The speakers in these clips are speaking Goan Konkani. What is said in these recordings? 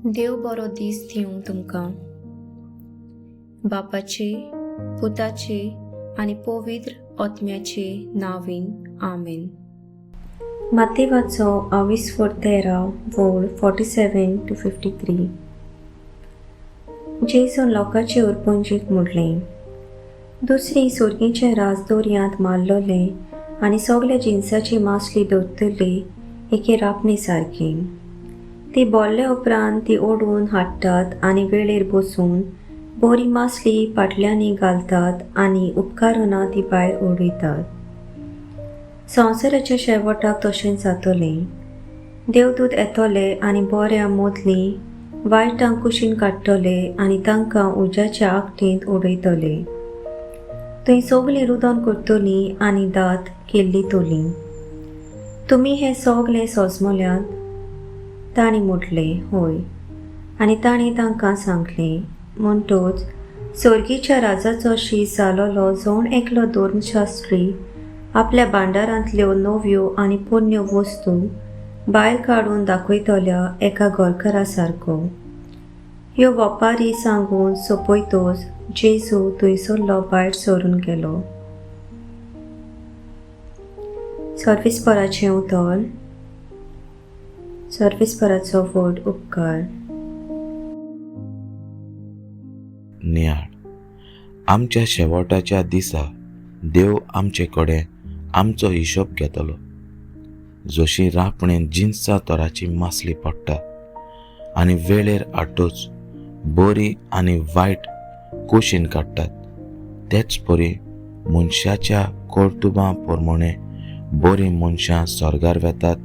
देव बरो दीस दिवं तुमकां. बापाचे, पुताचे आनी पवित्र आत्म्याचे नांवान, आमेन. मातेवाचो आविस्फोर 13 वोळ 47 to 53. जेजून लोकांचे उरपुंजीक म्हणलें, दुसरी सोर्गीचें राज दर्यांत मारलोलें आनी सगल्या जिनसाची मासली दवरतली एके रापणी सारकी. ती बोल्ले उपरांत ती ओडून हाडटात आनी वेळेर बसून बरी मासली पाटल्यांनी घालतात आनी उपकारना ती भायर उडयतात. संवसाराच्या शेवटाक तशेंच जातलें. देवदूत येतले आनी बऱ्या मदलीं वायटांक कुशीन काडटले आनी तांकां उज्याच्या आगटेंत उडयतले. थंय सगलीं रुदन करतलीं आनी दांत किल्लितलीं. तुमी हें सगलें सोजमल्यात? तांणी म्हटलें, हय. आनी तांणी तांकां सांगलें, म्हणटच सोर्गीच्या राजाचो शीस जालोलो जण एकलो धर्मशास्त्री आपल्या भांडारांतल्यो नव्यो आनी पोन्न्यो वस्तू भायर काडून दाखयतल्या एका घरकारा सारको. ह्यो वपारी सांगून सोंपयतच जेजू थंयसरलो भायर सरून गेलो. सर्वेस्पराचें उतर. सर्वेस्पराचो व्हड उपकार. नियाळ. आमच्या शेवटाच्या दिसा देव आमचे कडेन आमचो हिशोब घेतलो. जशी रांपणेन जिन्सा तोराची मासली पडटा आनी वेळेर हाडटच बरी आनी वायट कुशीन काडटात, तेच परी मनशाच्या कर्तुबां प्रमाणे बरीं मनशां स्वर्गार वेतात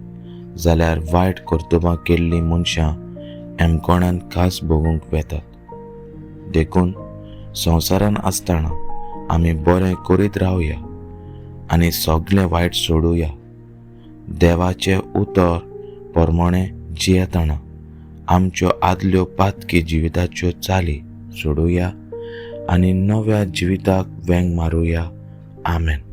जाल्यार वायट कर्तुबां केल्लीं मनशां एमकोणान खास भोगूंक वेतात. देखून संवसारान आसतना आमी बरें करीत रावया आनी सगळें वायट सोडुया. देवाचें उतर प्रमाणे जियेतना आमच्यो आदल्यो पातकी जिविताच्यो चाली सोडुया आनी नव्या जिविताक वेंग मारुया. आमेन.